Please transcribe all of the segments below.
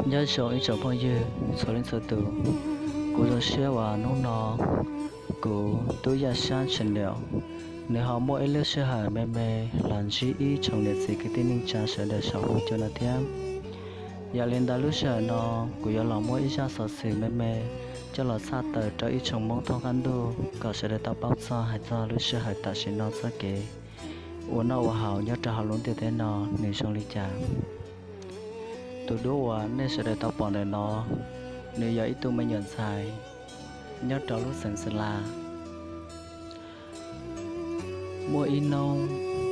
Nyob zoo ib tsoom phooj ywg txhua leej txhua tus, kuv zoo siab uas hnub no kuv Tub Yaj Sab Channel nws ho muaj ib lub sij hawm me me los ntsib ib tsoom niam txiv kwv tij neej tsa sawv daws saum huab cua no thiab. Yog li ntawd lub sij hawm no kuv yuav los muab ib zaj xov xwm me me coj los tshaj tawm rau ib tsoom Hmoob thoob qab ntuj kom sawv daws tau paub txog hais txog lub sij hawm tam sim no txoj kev ua noj ua haus nyob rau hauv lub ntiaj teb no nws zoo li cas. Tus duab uas nej sawv daws tau pom ntawm no, nws yog ib tug me nyuam ntxhais nyob rau lub xeev Xas Las. Muaj ib hnub,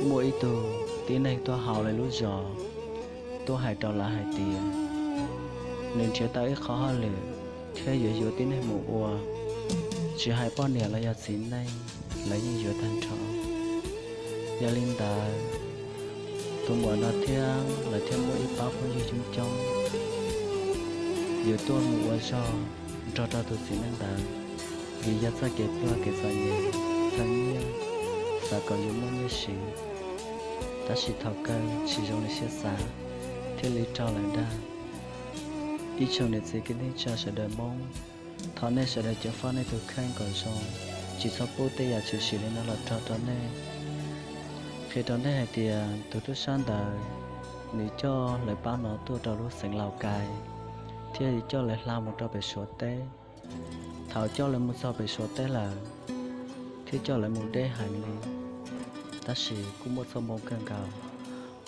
muaj ib tug tib neeg tuaj hauv lawv lub zos, tuaj hais rau lawv hais tias nws nrhiav tau ib qho hauj lwm thiab yuav yuav tib neeg mus ua, tsis hais poj niam los yog txiv neej, lawv yeej yuav tag nrho. Yog li ntawd, tus muam no thiab lawv thiaj muaj ib pab phooj ywg coob coob, yuav tuaj mus ua zog nrog rau tus txiv neej ntawd, vim yog txoj kev pluag kev txom nyem, txom nyem, xav kom yuav muaj nyiaj siv, tab sis thaum kawg tsis zoo li siab xav, thiaj li raug lawv dag. Ib tsoom niam txiv kwv tij neej tsa sawv daws Hmoob, thov nej sawv daws ceev faj nej tus kheej kom zoo, tsis txhob pub tej yam tshwm sim li no los raug rau nej. Qhia rau nej hais tias tus tub sab ntawd, nws coj lawv pab no tuaj rau lub xeev Laus Kais, thiaj coj lawv hla mus rau pem Suav teb. Thaum coj lawv mus txog pem Suav teb lawm, thiaj coj lawv mus deb heev li. Tab sis kuj muaj txoj moo kawg nkaus,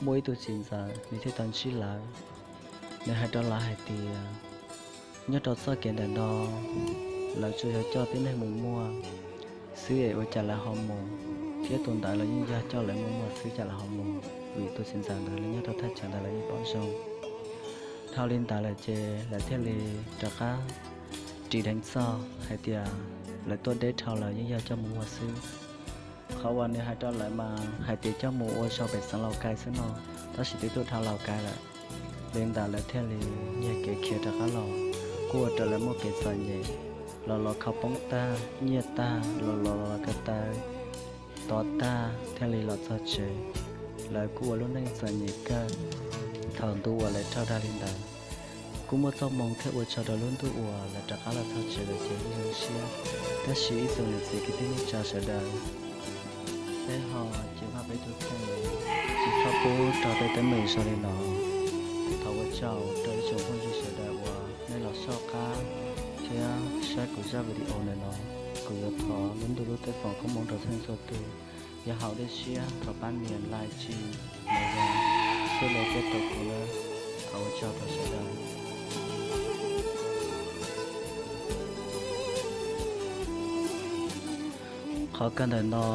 muaj ib tug txiv ntxawm nws thiaj tau ntsib lawv. Nws hais rau lawv hais tias, nyob rau txoj kev ntawm no, lawv tsuas yog coj tib neeg mus muag xwb es ua cas lawv ho mus, thiab tus ntawd los yeej yog coj lawv mus muag xwb cas lawv ho mus, vim tus txiv ntxawm ntawd los nyob rau thaj chaw ntawd lawv yeej paub zoo. Dhau li ntawd lawm ces lawv thiaj li rov qab ris dheev txog hais tias lawv tuaj deb dhau lawm yeej yog coj mus muag xwb. Qhov uas nws hais rau lawv mas hais tias coj mus ua zog pem xeev Laus Kais xwb no, tab sis twb tuaj dhau Laus Kais lawm. Li ntawd lawv thiaj li nyiag kev khiav rov qab los, kuj ua rau lawv muaj kev txom nyem, los los kho poob tag, nyiaj tag, los los los ko taw, to tag thiaj li los txog tsev. Lawv kuj ua lub neej txom nyem kawg thaum ntu uas lawv raug dag li ntawd. Kuj muaj txoj moo thiab ua tsaug rau lub ntuj uas lawv rov qab los txog tsev lawm ces yeej zoo siab. Tab sis ib tsoom niam txiv kwv tij neej tsa sawv daws, peb ho ceev faj peb tus kheej, tsis txhob pub raug tej teeb meem zoo li no. Thov ua tsaug rau ib tsoom phooj ywg sawv daws uas nej los soj qab thiab saib kuv zaj video ntawm no. Kuv yuav thov lub ntuj lub teb foom koob hmoov rau txhua txhua tus. Yog haum dej siab thov pab nias like, share, subscribe rau kuv nawb. Thov ua tsaug rau sawv daws. Qhov kawg ntawm no,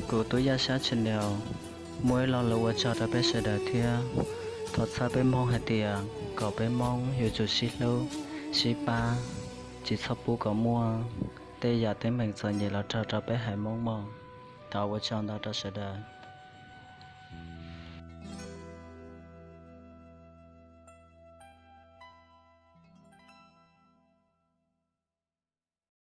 kuv Tub Yaj Sab Channel muaj ib lo lus ua tsaug rau peb sawv daws thiab. Thov txhawb peb Hmoob hais tias kom peb Hmoob yuav tsum sib hlub, sib pab, tsis txhob pub kom muaj tej yam teeb meem txom nyem los raug rau peb haiv Hmoob mog. Thov ua tsaug ntau rau sawv daws.